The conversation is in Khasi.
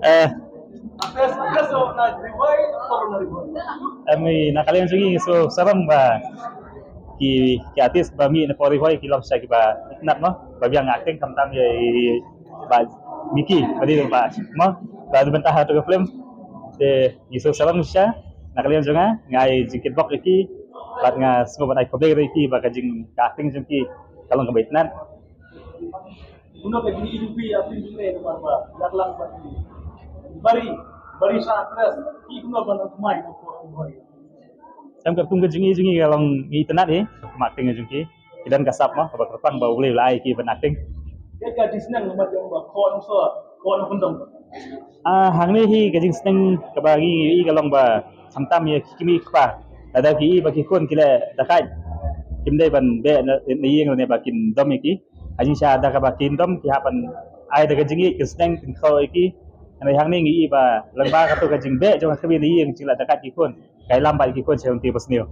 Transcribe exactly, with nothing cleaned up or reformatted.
Eh, Em, na ka liang jong ngi ngi sngewsarong ba ki, ki artist ba mih na pdeng Ri Bhoi ki long shisha kiba itynnad mo, ba biang acting khamtam ïa i Bah Mickey ba dei ba mo ba dei ban tah ha tu ka film. Te ngi sngewsarong shisha na ka liang jong nga, nga ai jingkitbok ïa ki bad nga sngewbha ban ai khublei ïa ki ba ka jing ka acting jong ki ka long kaba itynnad. Kumno ka jingïohi jong phi ïa film jong phi namar ba ïa ka lang ba ki bari bari sa actress ki kumno ban thymmai na pdeng Ri Bhoi. Em, katkum ka jingïohi jong ngi ka long ngi itynnad hi kum acting jong ki. Ki don ka sap mo kaba kyrpang ba U Blei u la ai ki ban acting. Ka jingsneng namar jong ba khon so khon khon dong. Ah, hangne hi ka jingsneng kaba ngi ïohi ka long ba khamtam ïa ki kmie ki kpa, lada ki ïohi ba ki khun ki leh dakait, kim dei ban beh na, na ïing lane ba kin dom ïa ki. Ha jingshisha da kaba kin dom ki hap ban ai da ka jingïeit ka sneng kin khaw ïa ki. Hynrei hangne ngi ïohi ba lyngba kato ka jingbeh jong ka kmie na ïing jinglah dakait ki khun, ka ïalam bad ki khun sha lynti basniew.